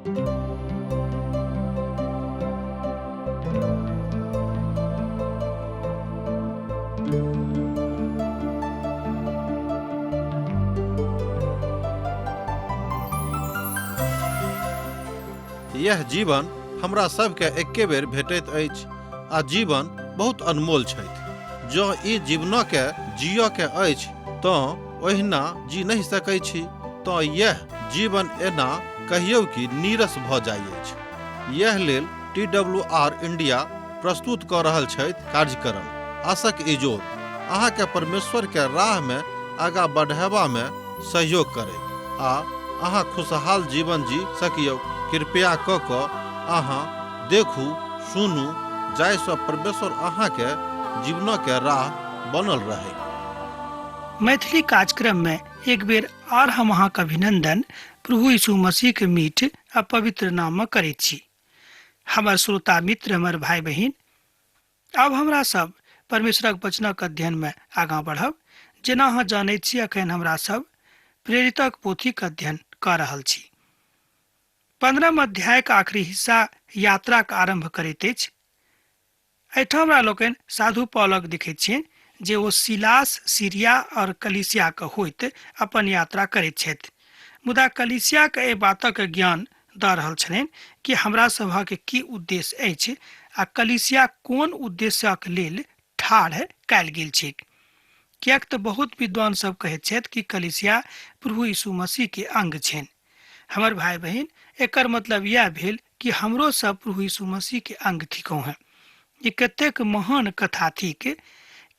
यह जीवन हमरा सबके एके बेर भेटैत अछि आ जीवन बहुत अनमोल छथि। जँ ई जीवनके जियऽ के अछि तँ ओहिना जी नहि सकै छी तँ यैह जीवन एना कहियौ कि नीरस भऽ जाइ अछि। यैह लेल टी डब्ल्यू आर इंडिया प्रस्तुत कऽ रहल छथि कार्यक्रम आशक इजोत अहाँके परमेश्वर के राह में आगा बढ़ेबा में सहयोग करैत आ अहाँ खुशहाल जीवन जी सकियौ। कृपया कऽ कऽ अहाँ देखू सुनू जाहिसँ परमेश्वर अहाँके जीवनके राह बनल रहै। मैथिली कार्यक्रम में एक बेर आर हम अहाँके अभिनंदन प्रभु यीशु मसीह के मीठ आ पवित्र नाम में करैत छी। हमर श्रोता मित्र, हमर भाई बहिन, आब हमरा सब परमेश्वरक वचनक अध्ययन में आगाँ बढ़ब। जेना अहाँ जानैत छी, अखन हमरा सब प्रेरितक पोथीक अध्ययन कऽ रहल छी। 15 अध्यायक आखिरी हिस्सा यात्राक आरंभ करैत अछि। एहिठाम हमरा लोकनि साधु पौलक देखैत छियनि जे ओ सिलास, सीरिया और कलीसियाक होइत अपन यात्रा करैत छथि। मुदा कलीसियाक एहि बातक ज्ञान दऽ रहल छलनि कि हमरा सभक की उद्देश्य अछि आ कलीसिया कोन उद्देश्यक लेल ठाढ़ कयल गेल छैक। किएक तऽ बहुत विद्वान सब कहैत छथि कि कलीसिया प्रभु यीशु मसीह के अंग छनि। हमर भाई बहिन, एकर मतलब यह भेल कि हमरो सब प्रभु यीशु मसीह के अंग थिकहुँ हैं। ई कतेक महान कथा थिक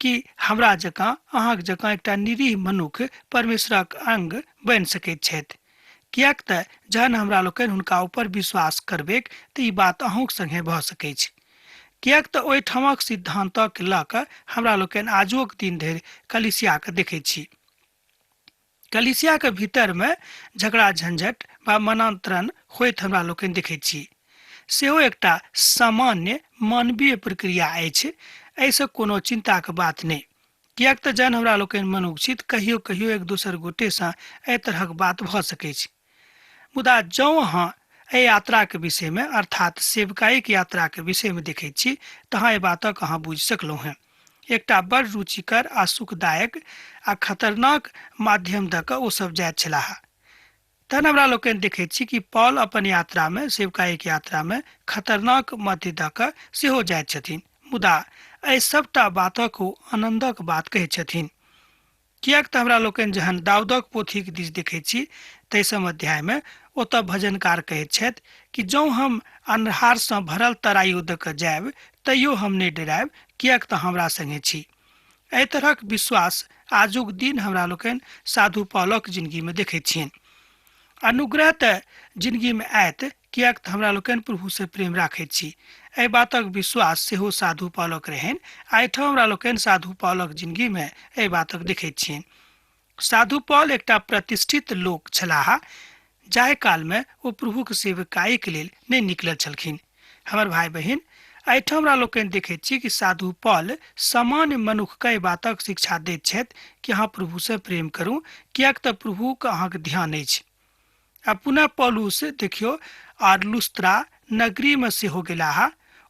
कि हमरा जकाँ, अहाँक जकाँ एकटा निरीह मनुख परमेश्वरक अंग बनि सकैत छथि। किएक तऽ जहन हमरा लोकनि हुनका ऊपर विश्वास करबैक तऽ ई बात अहूँक संगे भऽ सकैछ। किएक तऽ ओहिठामक सिद्धान्तक लऽ कऽ हमरा लोकनि आजुक दिन धरि कलीसियाके देखैत छी। कलीसियाके भीतरमे झगड़ा झंझट वा मनांतरण होइत हमरा लोकनि देखैत छी। सेहो एकटा सामान्य मानवीय प्रक्रिया अछि, एहिसँ कोनो चिन्ताक बात नहि। किएक तऽ जहन हमरा लोकनि मनुख छी तऽ कहियो कहियो एक दोसर गोटेसँ एहि तरहक बात भऽ सकैछ। मुदा जँ अहाँ एहि यात्राक विषयमे अर्थात सेवकाईक यात्राक विषयमे देखैत छी तऽ अहाँ एहि बातक अहाँ बुझि सकलहुँ हेँ। एकटा बड़ रुचिकर आ सुखदायक आ खतरनाक माध्यम दऽ कऽ ओ सब जाइत छलाह। तहन हमरा लोकनि देखैत छी कि पॉल अपन यात्रामे, सेवकाईक यात्रामे खतरनाक मध्य दऽ कऽ सेहो जाइत छथिन। मुदा एहि सबटा बातक ओ आनन्दक बात कहैत छथिन। किएक तऽ हमरा लोकनि जहन दाऊदक पोथीक दिस देखैत छी तेइसम अध्यायमे, ओतऽ भजनकार कहैत छथि कि जौं हम अन्हारसँ भरल तराइयो दऽ कऽ जायब तैयो हम नहि डरायब, किएक तऽ हमरा संगे छी। एहि तरहक विश्वास आजुक दिन हमरा लोकनि साधु पॉलक जिनगीमे देखैत छियनि। अनुग्रह तऽ जिनगीमे आयत, किएक तऽ हमरा लोकनि प्रभुसँ प्रेम राखैत छी। एहि बातक विश्वास सेहो साधु पॉलक रहनि आ एहिठाम हमरा लोकनि साधु पॉलक जिनगीमे एहि बातक देखैत छियनि। साधु पॉल एकटा प्रतिष्ठित लोक छलाह जाहि कालमे ओ प्रभुक सेवकाईक लेल नहि निकलल छलखिन। हमर भाई बहिन, एहिठाम हमरा लोकनि देखैत छी कि साधु पॉल सामान्य मनुखके एहि बातक शिक्षा दैत छथि कि अहाँ प्रभुसँ प्रेम करू, किएक तऽ प्रभुक अहाँक ध्यान अछि। आ पुनः पौलुस देखियौ आर लुस्त्रा नगरीमे सेहो गेलाह।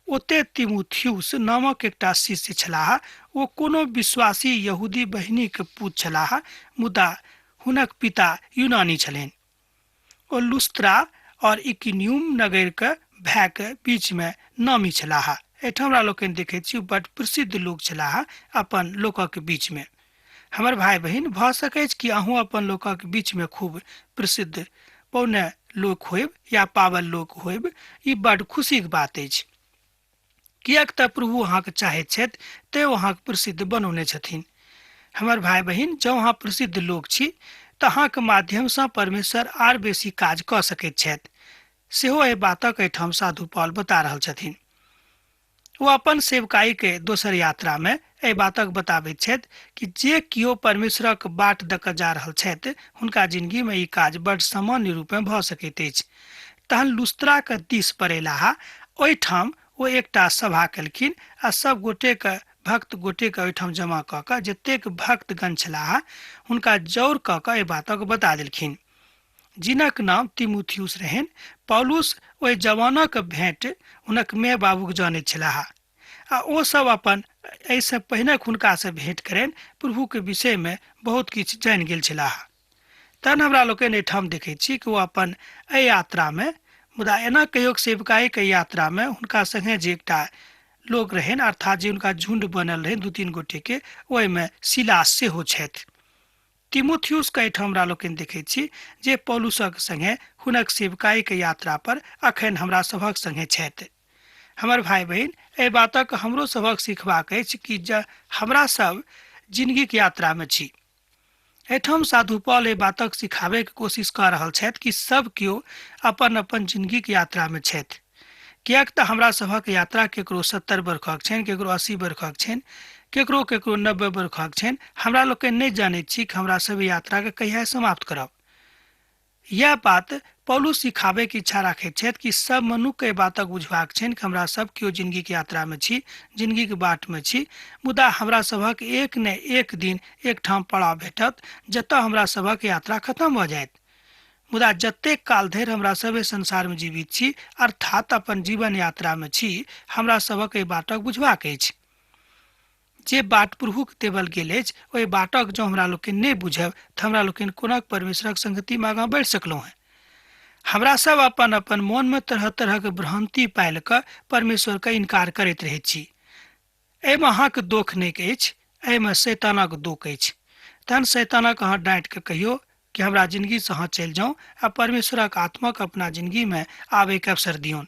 ओते तिमुथियुस नामक एकटा शिष्य छलाह। ओ कोनो विश्वासी यहूदी बहिनीक पूत छलाह, मुदा हुनक पिता यूनानी छलनि। ओ लुस्त्रा और इकिनियुम नगरके भायके बीचमे नामी छलाह। एहिठाम हमरा लोकनि देखैत छी बड प्रसिद्ध लोक छलाह अपन लोकक बीचमे। हमर भाई बहिन, भऽ सकैछ कि अहूँ अपन लोकक बीचमे खूब प्रसिद्ध पौने लोक होयब या पावल लोक होयब। ई बड खुशीक बात अछि, किएक तऽ प्रभु अहाँके चाहैत छथि तें ओ अहाँके प्रसिद्ध बनौने छथिन। हमर भाई बहिन, जँ अहाँ प्रसिद्ध लोक छी तऽ अहाँके माध्यमसँ परमेश्वर आर बेसी काज कऽ सकैत छथि। सेहो एहि बातक एहिठाम साधु पॉल बता रहल छथिन। ओ अपन सेवकाईके दोसर यात्रामे एहि बातक बताबैत छथि कि जे केओ परमेश्वरक बाट दऽ कऽ जा रहल छथि हुनका जिनगीमे ई काज बड सामान्य रूपमे भऽ सकैत अछि। तहन लुस्त्राके दिस पड़ेलाह। ओहिठाम ओ एकटा सभा केलखिन आ सब गोटेके भक्त गोटेके ओहिठाम जमा कऽ कऽ जतेक भक्तगण छलाह हुनका जौर कऽ कऽ एहि बातक बता देलखिन। जिनक नाम तिमुथियुस रहनि। पौलुस ओहि जवानक भेंट हुनक माय बाबूक जानैत छलाह आ ओ सब अपन एहिसँ पहिने हुनकासँ भेंट करनि प्रभुके विषयमे बहुत किछु जानि गेल छलाह। तहन हमरा लोकनि एहिठाम देखैत छी कि ओ अपन एहि यात्रामे, मुदा एना कहियो सेवकाईके यात्रामे हुनका संगे जे एकटा लोक रहनि, अर्थात जे हुनका झुंड बनल रहनि 2-3 गोटेके, ओहिमे सिलास सेहो छथि। तिमुथियुसके एहिठाम हमरा लोकनि देखैत छी जे पौलुसक संगे हुनक सेवकाईके यात्रा पर अखन हमरा सभक संगे छथि। हमर भाई बहिन, एहि बातक हमरो सभक सीखबाक अछि कि हमरा सब जिंदगीक यात्रामे छी। एहिठाम साधु पॉल एहि बातक सिखाबैके कोशिश कऽ रहल छथि कि सब केओ अपन अपन जिंदगीक यात्रामे छथि। किएक तऽ हमरा सभक यात्रा केकरो 70 बरखक छनि, केकरो 80 बरखक छनि, केकरो केकरो 90 बरखक छनि। हमरा लोकनि नहि जानैत छी कि हमरा सब यात्राके कहिया समाप्त करब। यह बात पौलुस सिखाबैके इच्छा राखैत छथि कि सब मनुक्खके एहि बातक बुझबाक छनि कि हमरा सब केओ जिंदगीके यात्रामे छी, जिंदगीके बाटमे छी, मुदा हमरा सभक एक ने एक दिन एकठाम पड़ाव भेटत जतऽ हमरा सभक यात्रा खत्म भऽ जायत। मुदा जतेक काल धरि हमरा सब एहि संसारमे जीवित छी, अर्थात अपन जीवन यात्रामे छी, हमरा सभक एहि बाटक बुझबाक अछि। जे बाट प्रभुक देवल गेल अछि ओहि बाटक जँ हमरा लोकनि नहि बुझब तऽ हमरा लोकनि कोना परमेश्वरक संगतिमे आगाँ बढ़ि सकलहुँ हेँ। हमरा सब अपन अपन मोनमे तरह तरहक भ्रांति पालि कऽ परमेश्वरके इनकार करैत रहैत छी। एहिमे अहाँके दोख नहि अछि, एहिमे शैतानक दोख अछि। तहन शैतानक अहाँ डाँटि कऽ कहियौ कि हमरा जिंदगीसँ अहाँ चलि जाउ आ परमेश्वरक आत्माक अपना जिंदगीमे आबैके अवसर दियौन।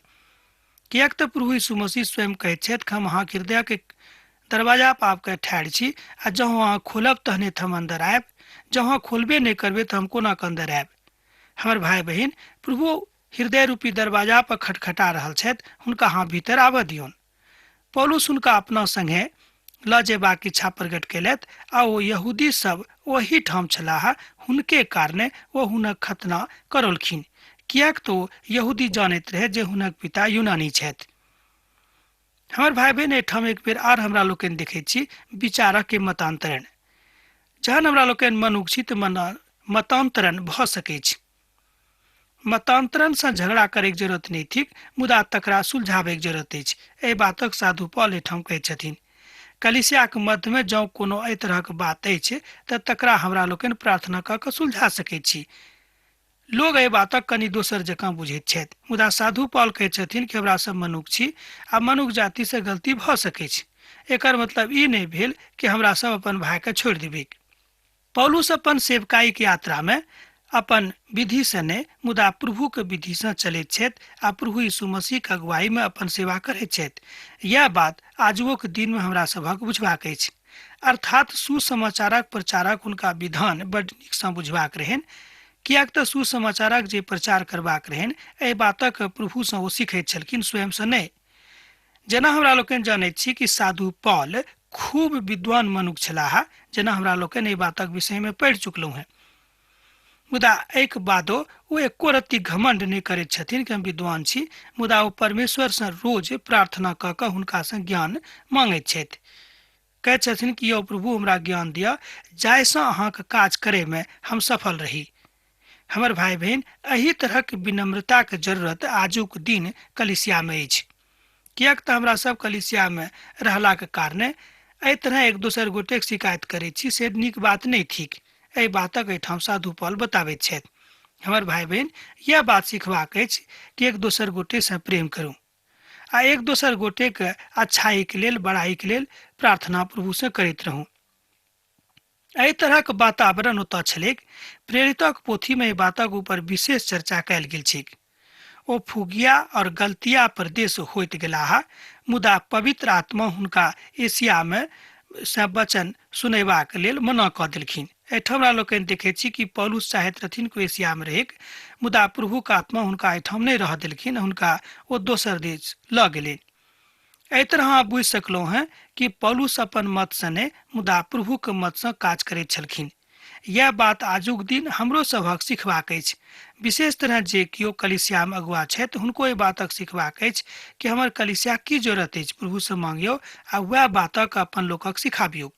किएक तऽ प्रभु यीशु मसीह स्वयं कहैत छथि कि हम अहाँके हृदयके दरवाजा पर आबिके ठाढ़ छी आ जँ अहाँ खोलब तहने तऽ हम अन्दर आयब, जँ अहाँ खोलबे नहि करबै तऽ हम कोना कऽ अन्दर आयब। हमर भाई बहिन, प्रभु हृदय रूपी दरवाजा पर खटखटा रहल छथि, हुनका अहाँ भीतर आबऽ दियौन। पौलुस हुनका अपना संगे लऽ जेबाक इच्छा प्रकट केलथि आ ओ यहूदी सब ओहि ठाम छलाह, हुनके कारणे ओ हुनक खतना करौलखिन, किएक तऽ ओ यहूदी जानैत रहे जे हुनक पिता यूनानी छथि। हमर भाई बहिन, एहिठाम एक बेर आर हमरा लोकनि देखैत छी विचारक के मतांतरण। जहन हमरा लोकनि मनुख छी तऽ मतांतरण भऽ सकैछ। मतांतरणसँ झगड़ा करैके जरूरत नहि थिक, मुदा तकरा सुलझाबैके जरूरत अछि। एहि बातक साधु पॉल एहिठाम कहैत छथिन। कलीसियाक मध्यमे जँ कोनो एहि तरहक बात अछि तऽ तकरा हमरा लोकनि प्रार्थना कऽ कऽ सुलझा सकैत छी। लोग एहि बातक कनि दोसर जकाँ बुझैत छथि, मुदा साधु पॉल कहैत छथिन कि हमरा सब मनुख छी आ मनुख जातिसँ गलती भऽ सकैछ। एकर मतलब ई नहि भेल कि हमरा सब अपन भाइके छोड़ि देबैक। पौलुस अपन सेवकाईक यात्रामे अपन विधिसँ नहि, मुदा प्रभुके विधिसँ चलैत छथि आ प्रभु यीशु मसीहक अगुवाईमे अपन सेवा करैत छथि। यैह बात आजुओक दिनमे हमरा सभक बुझबाक अछि। अर्थात सुसमाचारक प्रचारक हुनका विधान बड्ड नीकसँ बुझबाक रहनि, किएक तऽ सुसमाचारक जे प्रचार करबाक रहनि एहि बातक प्रभुसँ ओ सीखैत छलखिन, स्वयंसँ नहि। जेना हमरा लोकनि जानैत छी कि साधु पॉल खूब विद्वान मनुख छलाह, जेना हमरा लोकनि एहि बातक विषयमे पढ़ि चुकलहुँ हेँ। मुदा एहिके बादो ओ एको रत्ती घमंड नहि करैत छथिन कि हम विद्वान छी, मुदा ओ परमेश्वरसँ रोज प्रार्थना कऽ कऽ हुनकासँ ज्ञान मांगैत छथि। कहैत छथिन कि यौ प्रभु, हमरा ज्ञान दिअ जाहिसँ अहाँके काज करैमे हम सफल रही। हमर भाई बहिन, एहि तरहक विनम्रताके जरूरत आजुक दिन कलीसियामे अछि। किएक तऽ हमरा सब कलीसियामे रहलाके कारणे एहि तरह एक दोसर गोटेक शिकायत करैत छी, से नीक बात नहि थिक। एहि बातक एहिठाम साधु पॉल बताबैत छथि। हमर भाई बहिन, यह बात सीखबाक अछि कि एक दोसर गोटेसँ प्रेम करू आ एक दोसर गोटेके अच्छाईके लेल, बड़ाईके लेल प्रार्थना प्रभुसँ करैत रहू। एहि तरहक वातावरण ओतऽ छलैक। प्रेरितक पोथीमे एहि बातक ऊपर विशेष चर्चा कयल गेल छैक। ओ फुगिया और गलतिया प्रदेश होइत गेलाह, मुदा पवित्र आत्मा हुनका एशियामे से वचन सुनेबाक लेल मना कऽ देलखिन। एहिठाम हमरा लोकनि देखैत छी कि पौलुस चाहैत रहथिन कि एशियामे रहैक, मुदा प्रभुक आत्मा हुनका एहिठाम नहि रहऽ देलखिन, हुनका ओ दोसर देश लऽ गेलनि। एहि तरह अहाँ बुझि सकलहुँ हेँ कि पौलुस अपन मतसँ नहि, मुदा प्रभुक मतसँ काज करैत छलखिन। यैह बात आजुक दिन हमरो सभक सिखबाक अछि। विशेष तरह जे केओ कलीसियामे अगुआ छथि हुनको एहि बातक सिखबाक अछि कि हमर कलीसिया की जरूरत अछि, प्रभुसँ मांगियौ आ वएह बातक अपन लोकक सिखाबियौ।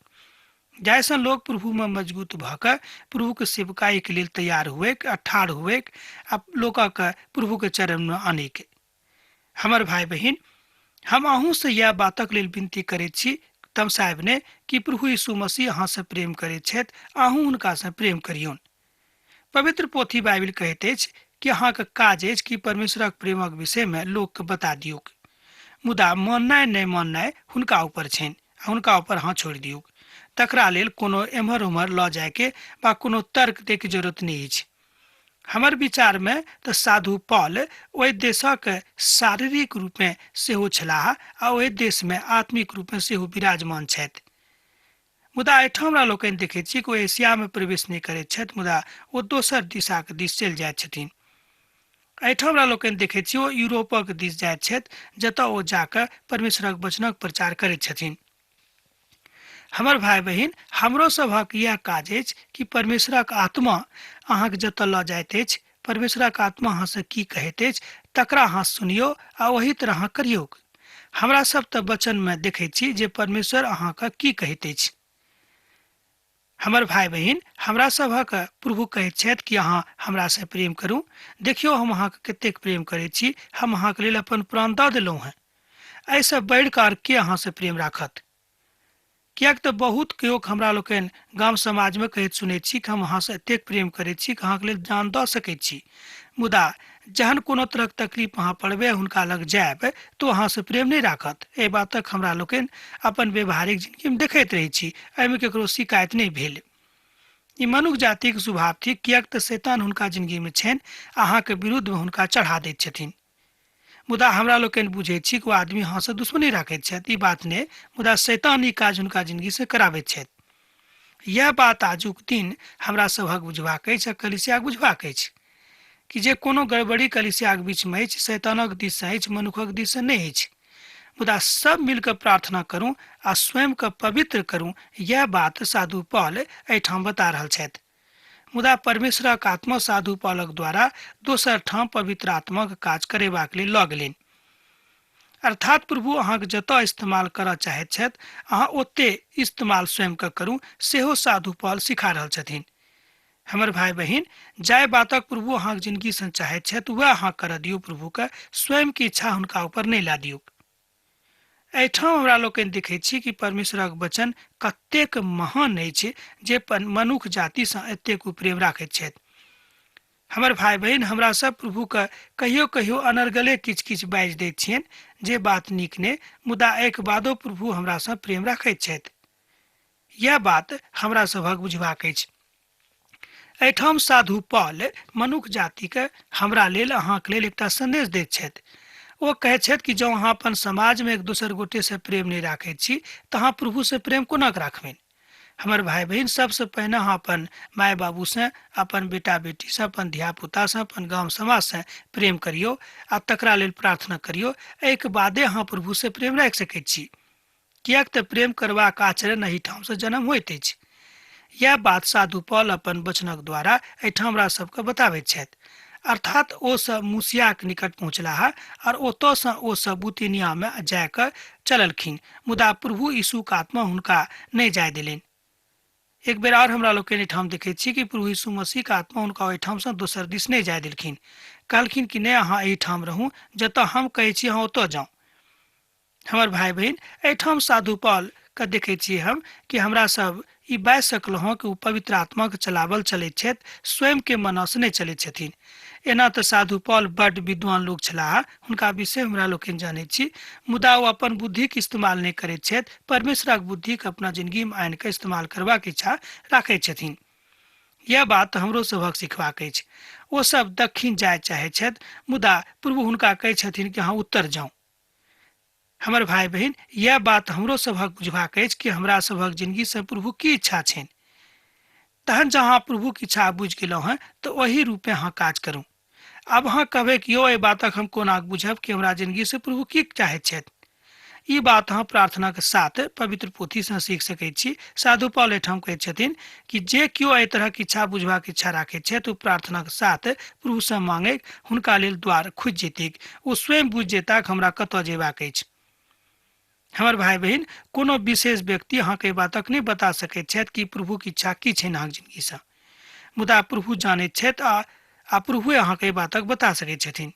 जाहिसँ लोक प्रभुमे मजबूत भऽ कऽ प्रभुके सेवकाईके लेल तैयार हुएक आ ठाढ़ हुएक आ लोकक प्रभुके चरणमे आनैक। हमर भाय बहिन, हम अहूँसँ इएह बातक लेल विनती करैत छी, तमसायब ने कि प्रभु यीशु मसीह अहाँसँ प्रेम करैत छथि, अहूँ हुनकासँ प्रेम करियौन। पवित्र पोथी बाइबिल कहैत अछि कि अहाँके काज अछि कि परमेश्वरक प्रेमक विषयमे लोकके बता दियौक, मुदा माननाइ नहि माननाइ हुनका ऊपर छनि आ हुनका ऊपर अहाँ छोड़ि दियौक। तकरा लेल कोनो एम्हर ओम्हर लऽ जायके वा कोनो तर्क दैके जरूरत नहि अछि। हमर विचारमे तऽ साधु पॉल ओहि देशक शारीरिक रूपमे सेहो छलाह आ ओहि देशमे आत्मिक रूपमे सेहो विराजमान छथि। मुदा एहिठाम हमरा लोकनि देखैत छी कि ओ एशियामे प्रवेश नहि करैत छथि, मुदा ओ दोसर दिशाक दिस चलि जाइत छथिन। एहिठाम हमरा लोकनि देखैत छी ओ यूरोपक दिस जाइत छथि, जतऽ ओ जाकऽ परमेश्वरक वचनक प्रचार करैत छथिन। हमर भाय बहिन, हमरो सभक इएह काज अछि कि परमेश्वरक आत्मा अहाँके जतऽ लऽ जाइत अछि, परमेश्वरक आत्मा अहाँसँ की कहैत अछि तकरा अहाँ सुनियौ आ ओही तरह अहाँ करियौक। हमरा सब तऽ वचनमे देखैत छी जे परमेश्वर अहाँके की कहैत अछि। हमर भाय बहिन, हमरा सभक प्रभु कहैत छथि कि अहाँ हमरासँ प्रेम करू। देखियौ हम अहाँके कतेक प्रेम करैत छी, हम अहाँके लेल अपन प्राण दऽ देलहुँ हेँ। एहिसँ बढ़ि कऽ आर के अहाँसँ प्रेम राखत? किएक तऽ बहुत केओ हमरा लोकनि गाम समाजमे कहैत सुनैत छी कि हम अहाँसँ एतेक प्रेम करैत छी कि अहाँके लेल जान दऽ सकैत छी, मुदा जहन कोनो तरहक तकलीफ अहाँ पड़बै, हुनका लग जायब तऽ अहाँसँ प्रेम नहि राखत। एहि बातक हमरा लोकनि अपन व्यवहारिक जिनगीमे देखैत रहै छी। एहिमे ककरो शिकायत नहि भेल। ई मनुख जातिक स्वभाव थिक, किएक तऽ शैतान हुनका जिनगीमे छनि, अहाँके विरुद्धमे हुनका चढ़ा दैत छथिन। मुदा हमरा लोकनि बुझैत छी कि ओ आदमी अहाँसँ दुश्मनी राखैत छथि, ई बात नहि, मुदा शैतान ई काज हुनका जिनगीसँ कराबैत छथि। यैह बात आजुक दिन हमरा सभक बुझबाक अछि आ कलीसियाक बुझबाक अछि कि जे कोनो गड़बड़ी कलीसियाक बीचमे अछि, शैतानक दिससँ अछि, मनुखक दिससँ नहि अछि। मुदा सब मिलकऽ प्रार्थना करू आ स्वयंके पवित्र करू, यैह बात साधु पॉल एहिठाम बता रहल छथि। मुदा परमेश्वरक आत्मा साधु पॉलक द्वारा दोसर ठाम पवित्र आत्माक काज करेबाक लेल लऽ गेलनि। अर्थात प्रभु अहाँक जतऽ इस्तेमाल करऽ चाहैत छथि, अहाँ ओते इस्तेमाल स्वयंके करू, सेहो साधु पॉल सिखा रहल छथिन। हमर भाय बहिन, जाहि बातक प्रभु अहाँक जिनगीसँ चाहैत छथि वएह अहाँ करऽ दियौ। प्रभुके स्वयंके इच्छा हुनका ऊपर नहि ला दियौक। एहिठाम हमरा लोकनि देखैत छी कि परमेश्वरक वचन कतेक महान अछि जे मनुख जातिसँ एतेक ओ प्रेम राखैत छथि। हमर भाय बहिन, हमरा सब प्रभुके कहियो कहियो अनर्गले किछु किछु बाजि दैत छियनि जे बात नीक नहि, मुदा एहिके बादो प्रभु हमरासँ प्रेम राखैत छथि। यैह बात हमरा सभक बुझबाक अछि। एहिठाम साधु पॉल मनुख जातिके हमरा लेल, अहाँके लेल एकटा संदेश दैत छथि। ओ कहैत छथि कि जँ अहाँ अपन समाजमे एक दोसर गोटेसँ प्रेम नहि राखैत छी तऽ अहाँ प्रभुसँ प्रेम कोना कऽ राखबनि? हमर भाय बहिन, सबसँ पहिने अहाँ अपन माय बाबूसँ, अपन बेटा बेटीसँ, अपन धियापुतासँ, अपन गाम समाजसँ प्रेम करियौ आ तकरा लेल प्रार्थना करियौ। एहिके बादे अहाँ प्रभुसँ प्रेम राखि सकैत छी, किएक तऽ प्रेम करबाक आचरण एहिठामसँ जन्म होइत अछि। यैह बात साधु पॉल अपन वचनक द्वारा एहिठाम हमरा सबके बताबैत छथि। अर्थात ओ सब मूसियाक निकट पहुँचलाह और ओतऽ सँ ओ सब बुतिनिया मे जाय कऽ चललखिन, मुदा प्रभु यीशुक आत्मा हुनका नहि जाय देलनि। एक बेर आओर हमरा लोकनि एहिठाम देखैत छी कि प्रभु यीशु मसीहक आत्मा हुनका ओहिठाम सँ दोसर दिस नहि जाय देलखिन। कहलखिन कि नहि, अहाँ एहिठाम रहू, जतऽ हम कहै छी अहाँ ओतऽ जाउ। हमर भाय बहिन, एहिठाम साधु पॉल के देखै छियै हम कि हमरा सब ई बाजि सकलहुँ हँ कि ओ पवित्र आत्माक चलावल चलैत छथि, स्वयं के मनसँ नहि चलैत छथिन। एना तऽ साधु पॉल बड्ड विद्वान लोक छलाह, हुनका विषय हमरा लोकनि जानैत छी, मुदा ओ अपन बुद्धिक इस्तेमाल नहि करैत छथि, परमेश्वरक बुद्धिक अपना जिनगीमे आनि कऽ इस्तेमाल करबाक इच्छा राखैत छथिन। यैह बात हमरो सभक सिखबाक अछि। ओ सब दक्षिण जाय चाहैत छथि, मुदा प्रभु हुनका कहैत छथिन कि अहाँ उत्तर जाउ। हमर भाय बहिन, यैह बात हमरो सभक बुझबाक अछि कि हमरा सभक जिनगी सँ प्रभु की इच्छा छनि। तहन जँ अहाँ प्रभुक इच्छा बुझि गेलहुँ हँ तऽ ओही रूपे अहाँ काज करू। आब अहाँ कहबै कि यौ एहि बातक हम कोना बुझब कि हमरा जिनगी सँ प्रभु की चाहैत छथि। ई बात अहाँ प्रार्थनाक साथ पवित्र पोथी सँ सीख सकैत छी। साधु पॉल एहिठाम कहैत छथिन कि जे केओ एहि तरहक इच्छा बुझबाक इच्छा राखैत छथि ओ प्रार्थनाक साथ प्रभु सँ मांगैक, हुनका लेल द्वार खुजि जेतैक। ओ स्वयं बुझि जेताक हमरा कतऽ जेबाक अछि। हमर भाई बहिन, कोनो विशेष व्यक्ति अहाँके एहि बातक नहि बता सकैत छथि कि प्रभुक इच्छा की छनि अहाँके जिंदगीसँ, मुदा प्रभु जानैत छथि आ प्रभुए अहाँके एहि बातक बता सकैत छथिन।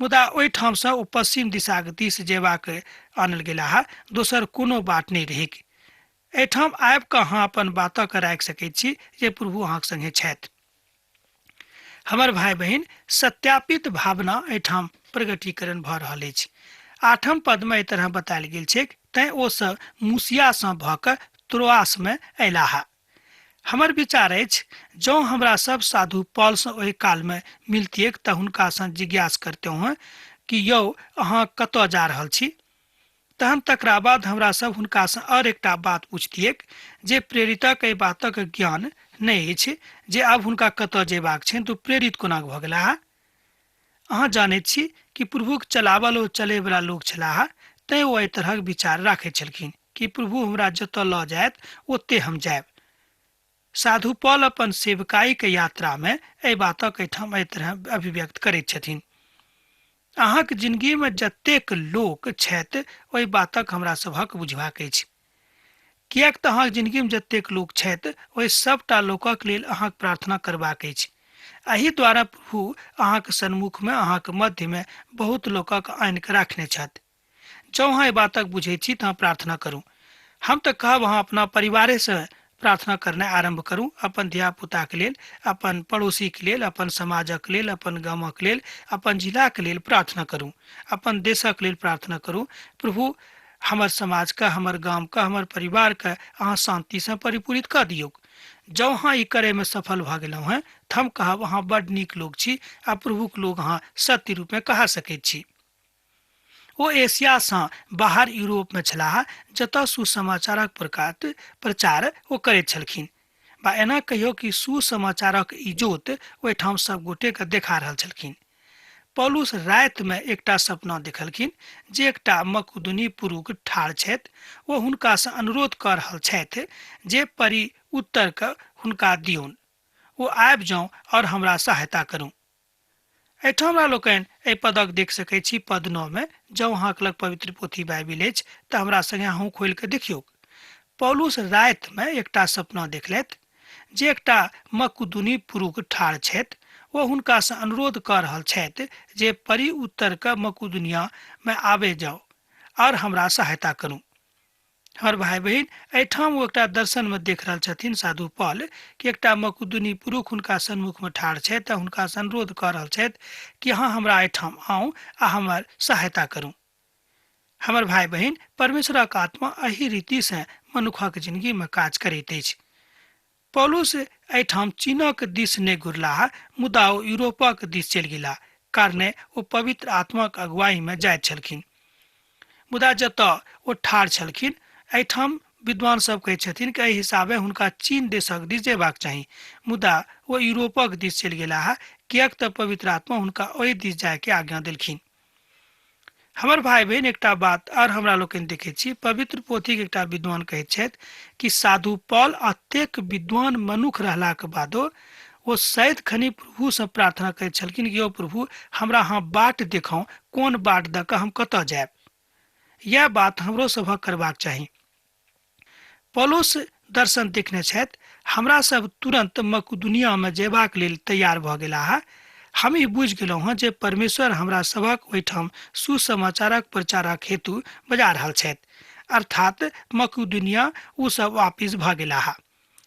मुदा ओहिठामसँ ओ पश्चिम दिशाक दिस जेबाक आनल गेलाह, दोसर कोनो बाट नहि रहैक। एहिठाम आबि कऽ अहाँ अपन बातक राखि सकैत छी जे प्रभु अहाँक संगे छथि। हमर भाई बहिन, सत्यापित भावना एहिठाम प्रगटीकरण भऽ रहल अछि। 8म पदमे एहि तरह बतायल गेल छैक, तैं ओ सब मूसियासँ भऽ कऽ त्रोआसमे अयलाह। हमर विचार अछि, जँ हमरा सब साधु पॉलसँ ओहि कालमे मिलतिऐक तऽ हुनकासँ जिज्ञास करतहुँ कि यौ अहाँ कतऽ जा रहल छी। तहन तकरा बाद हमरा सब हुनकासँ आओर एकटा बात पुछतिऐक जे प्रेरितक एहि बातक ज्ञान नहि अछि जे आब हुनका कतऽ जेबाक छनि, तऽ प्रेरित कोना भऽ गेलाह। अहाँ जानैत छी कि प्रभुक चलावल ओ चलैवला लोक छलाह, तैं ओ एहि तरहक विचार राखैत छलखिन कि प्रभु हमरा जतऽ लऽ जायत ओते हम जायब। साधु पॉल अपन सेवकाईक यात्रामे एहि बातक एहिठाम एहि तरह अभिव्यक्त करैत छथिन। अहाँक जिंदगीमे जतेक लोक छथि ओहि बातक हमरा सभक बुझबाक अछि, किएक तऽ अहाँक जिंदगीमे जतेक लोक छथि ओहि सभटा लोकक लेल अहाँक प्रार्थना करबाक अछि। एहि द्वारा प्रभु अहाँक सन्मुखमे, अहाँक मध्यमे बहुत लोकक आनि कऽ राखने छथि। जँ अहाँ एहि बातक बुझैत छी तऽ अहाँ प्रार्थना करू। हम तऽ कहब अहाँ अपना परिवारेसँ प्रार्थना करनाइ आरम्भ करू, अपन धियापुताके लेल, अपन पड़ोसीके लेल, अपन समाजक लेल, अपन गामक लेल, अपन जिलाके लेल प्रार्थना करू, अपन देशक लेल प्रार्थना करू। प्रभु हमर समाजके, हमर गामके, हमर परिवारके अहाँ शान्तिसँ परिपूरित कऽ दियौक। जँ अहाँ ई करैमे सफल भऽ गेलहुँ हेँ तऽ हम कहब अहाँ बड्ड नीक लोक छी आ प्रभुक लोक अहाँ सत्य रूपमे कहा सकैत छी। ओ एशियासँ बाहर यूरोपमे छलाह, जतऽ सुसमाचारक प्रचार ओ करैत छलखिन, बा एना कहियो कि सुसमाचारक इजोत ओहिठाम सब गोटेके देखा रहल छलखिन। पौलुस रातिमे एकटा सपना देखलखिन जे एकटा मकुदुनी पुरुख ठाढ़ छथि। ओ हुनकासँ अनुरोध कऽ रहल छथि जे परी उत्तरके हुनका दियौन, ओ आबि जाउ और हमरा सहायता करू। एहिठाम हमरा लोकनि एहि पदक देख सकैत छी पद 9 मे। जँ अहाँक लग पवित्र पोथी बाइबिल अछि तऽ हमरा संगे अहूँ खोलि कऽ देखियौक। पौलुस रातिमे एकटा सपना देखलथि जे एकटा मकुदुनी पुरुख ठाढ़ छथि। ओ हुनकासँ अनुरोध कऽ रहल छथि जे परी उत्तर कऽ मकुदुनियामे आबे जाउ और हमरा सहायता करू। हमर भाई बहिन, एहिठाम ओ एकटा दर्शनमे देख रहल छथिन साधु पॉल कि एकटा मकुदुनी पुरुख हुनका सन्मुखमे ठाढ़ छथि आ हुनकासँ अनुरोध कऽ रहल छथि कि अहाँ हमरा एहिठाम आउ आ हमर सहायता करू। हमर भाई बहिन, परमेश्वरक आत्मा एहि रीतिसँ मनुखक जिंदगीमे काज करैत अछि। पौलुस एहिठाम चीनक दिस नहि घुरलाह, मुदा ओ यूरोपक दिस चलि गेलाह, कारणे ओ पवित्र आत्माक अगुवाईमे जाइत छलखिन। मुदा जतऽ ओ ठाढ़ छलखिन, एहिठाम विद्वान सब कहै छथिन कि एहि हिसाबे हुनका चीन देशक दिस जेबाक चाही, मुदा ओ यूरोपक दिस चलि गेलाह, किएक तऽ पवित्र आत्मा हुनका ओहि दिस जायके आज्ञा देलखिन। हमर भाई बहिन, एकटा बात और हमरा लोकनि देखैत छी, पवित्र पोथीक एकटा विद्वान कहैत छथि कि साधु पॉल अतेक विद्वान मनुख रहलाक बादो ओ सदिखनि प्रभुसँ प्रार्थना करैत छलखिन कि यौ प्रभु, हमरा अहाँ बाट देखाउ, कोन बाट दऽ कऽ हम कतऽ जायब। यैह बात हमरो सभक करबाक चाही। पौलुस दर्शन देखने छथि, हमरा सब तुरंत मकुदुनियामे जेबाक लेल तैयार भऽ गेलाह। हम ई बुझि गेलहुँ हँ जे परमेश्वर हमरा सभक ओहिठाम सुसमाचारक प्रचारक हेतु बजा रहल छथि। अर्थात मकुदुनिया ओ सब वापिस भऽ गेलाह।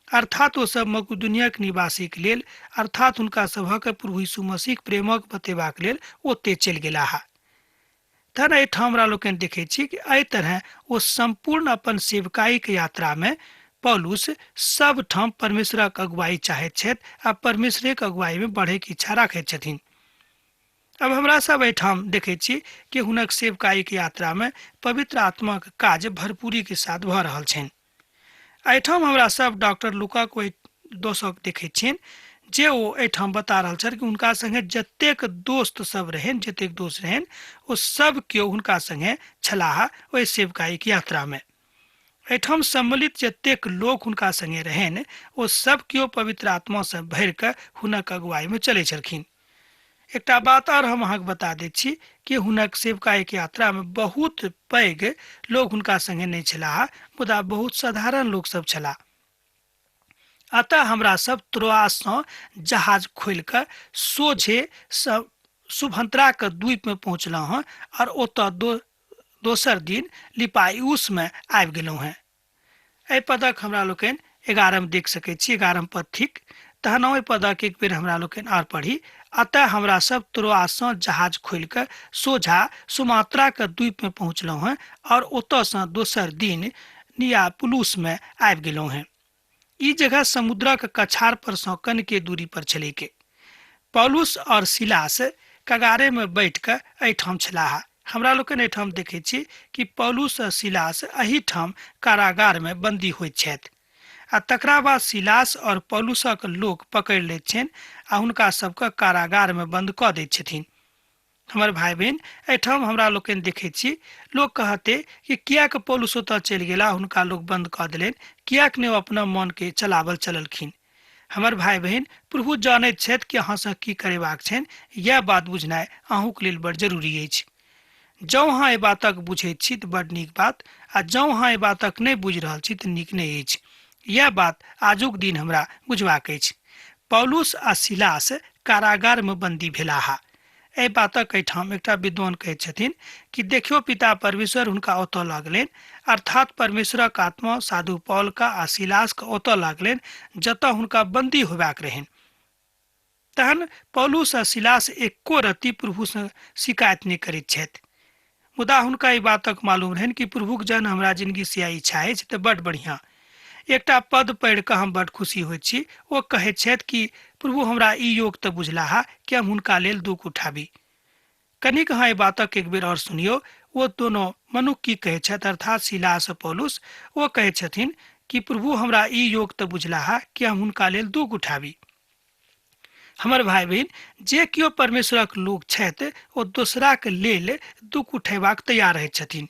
अर्थात ओ सब मकुदुनियाक निवासीक लेल, अर्थात हुनका सभक प्रभु यीशु मसीहक प्रेमक बतेबाक लेल ओते चलि गेलाह। तहन एहिठाम हमरा लोकनि देखैत छी कि एहि तरह ओ सम्पूर्ण अपन सेवकाईक यात्रामे पौलुस सब ठाम परमेश्वरक अगुवाई चाहैत छथि आ परमेश्वरेक अगुवाईमे बढ़ैके इच्छा राखैत छथिन। अब हमरा सब एहिठाम देखैत छी कि हुनक सेवकाईक यात्रामे पवित्र आत्माक काज भरपूरीके साथ भऽ रहल छनि। एहिठाम हमरा सब डॉक्टर लुकाक ओहि दोसक देखैत छियनि जे ओ एहिठाम बता रहल छथि कि हुनका संगे जतेक दोस्त सब रहनि, जतेक दोस्त रहनि ओ सब केओ हुनका संगे छलाह ओहि सेवकाईक यात्रामे। एहिठाम सम्मिलित जतेक लोक हुनका संगे रहनि ओ सब केओ पवित्र आत्मासँ भरि कऽ हुनक अगुवाईमे चलै छलखिन। एकटा बात आओर हम अहाँके बता दैत छी कि हुनक सेवकाईके यात्रामे बहुत पैघ लोक हुनका संगे नहि छलाह, मुदा बहुत साधारण लोक सब छलाह। अतः हमरा सब त्रोआससँ जहाज खोलि कऽ सोझे सुभद्राके द्वीपमे पहुँचलहुँ हँ आओर ओतऽ दोसर दिन लिपायुसमे आबि गेलहुँ हेँ। एहि पदक हमरा लोकनि 11 देख सकैत छी, 11 पद थिक। तहन ओहि पदक एक बेर हमरा लोकनि आओर पढ़ी। अतः हमरा सब त्रोआससँ जहाज खोलि कऽ सोझा सुमात्राके द्वीपमे पहुँचलहुँ हेँ आओर ओतऽसँ दोसर दिन नियापुलुसमे आबि गेलहुँ हेँ। ई जगह समुद्रक कछार पर सँ कनिके दूरी पर छलैक। पौलुस और सिलास कगारे में बैठ कऽ एहिठाम छलाह। हमरा लोकनि एहिठाम देखैत छी कि पौलुस आ सिलास एहिठाम कारागार में बंदी होइत छथि आ तकरा बाद सिलास और पौलुसक लोक पकड़ि लैत छनि आ हुनका सबके कारागार में बंद कऽ दैत छथिन। हमर भाय बहिन, एहिठाम हमरा लोकनि देखैत छी, लोक कहते कि किएक पौलुस ओतऽ चलि गेला, हुनका लोक बंद कऽ देलनि, किएक नहि ओ अपना मनके चलाबल चललखिन। हमर भाय बहिन, प्रभु जानैत छथि कि अहाँसँ की करेबाक छनि। इएह बात बुझनाइ अहूँके लेल बड़ जरूरी अछि। जँ अहाँ एहि बातक बुझैत छी तऽ बड़ नीक बात, आ जँ अहाँ एहि बातक नहि बुझि रहल छी तऽ नीक नहि अछि। इएह बात आजुक दिन हमरा बुझबाक अछि। पौलुस आ सिलास कारागारमे बंदी भेलाह। एहि बातक एहिठाम एकटा विद्वान कहैत छथिन कि देखियौ, पिता परमेश्वर हुनका ओतऽ लऽ गेलनि, अर्थात परमेश्वरक आत्मा साधु पौलके आ सिलासके ओतऽ लऽ गेलनि जतऽ हुनका बंदी होयबाक रहनि। तहन पौलुस आ सिलास एको रत्ती प्रभुसँ शिकायत नहि करैत छथि, मुदा हुनका ई बातक मालूम रहनि कि प्रभुक जहन हमरा जिनगी से इच्छा अछि तऽ बड बढ़िआँ। एकटा पद पढ़ि कऽ हम बड खुशी होइत छी। ओ कहैत छथि कि प्रभु हमरा ई योग तऽ बुझलाहा कि हम हुनका लेल दुःख उठाबी। कनिक अहाँ एहि बातक एक बेर आओर सुनियौ, ओ दोनो मनुख की कहैत छथि, अर्थात सिलास आ पौलुस। ओ कहैत छथिन कि प्रभु हमरा ई योग तऽ बुझलाहा कि हम हुनका लेल दुःख उठाबी। हमर भाय बहिन, जे केओ परमेश्वरक लोक छथि ओ दोसराक लेल दुःख उठेबाक तैयार रहैत छथिन।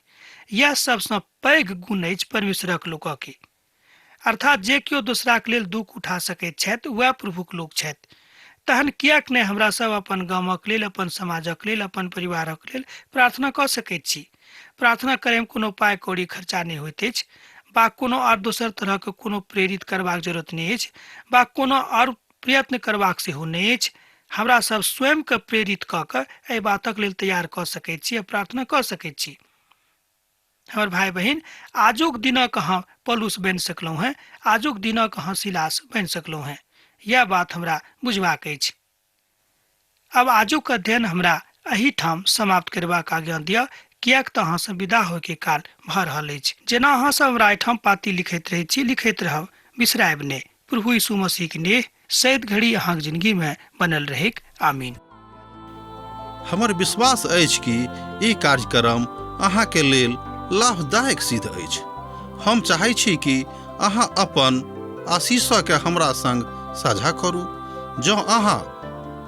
यैह सबसँ पैघ गुण अछि परमेश्वरक लोकके। अर्थात जे केओ दोसराक लेल दुःख उठा सकैत छथि वएह प्रभुक लोक छथि। तहन किएक नहि हमरा सब अपन गामक लेल, अपन समाजक लेल, अपन परिवारक लेल प्रार्थना कऽ सकैत छी। प्रार्थना करैमे कोनो पाइ कौड़ी खर्चा नहि होइत अछि बा कोनो आर दोसर तरहक कोनो प्रेरित करबाक जरूरत नहि अछि बा कोनो आर प्रयत्न करबाक सेहो नहि अछि। हमरा सब स्वयंके प्रेरित कऽ कऽ एहि बातक लेल तैयार कऽ सकैत छी आ प्रार्थना कऽ सकैत छी। हमर भाय बहिन, आजुक दिनक अहाँ पौलुस बनि सकलहुँ हेँ, आजुक दिनक अहाँ सिलास बनि सकलहुँ हेँ। यैह बात हमरा बुझबाक अछि। आब आजुक अध्ययन हमरा एहिठाम समाप्त करबाक आज्ञा दिअ, किएक तँ अहाँसँ विदा होयके काल भऽ रहल अछि। जेना अहाँ सब हमरा एहिठाम पाती लिखैत रहैत छी, लिखैत रहब, बिसरायब नहि। प्रभु यीशु मसीहक नेह सैत घड़ी अहाँक जिंदगी में बनल रहैक। आमीन। हमर विश्वास अछि कि ई कार्यक्रम अहाँके लेल लाभदायक सिद्ध अछि। हम चाहै छी कि अहाँ अपन आशीषके हमरा संग साझा करू। जँ अहाँ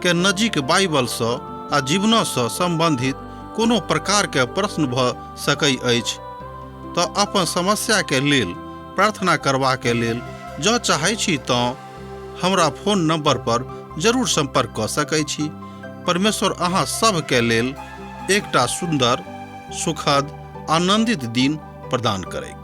के नजीक बाइबलसँ आ जीवनसँ सम्बन्धित कोनो प्रकारके प्रश्न भऽ सकै अछि तऽ अपन समस्याके लेल प्रार्थना करबाके लेल जँ चाहै छी तँ हमरा फोन नंबर पर जरूर संपर्क कऽ सकै छी। परमेश्वर अहाँ सभके लेल एकटा सुन्दर, सुखद, आनंदित दिन प्रदान करैक।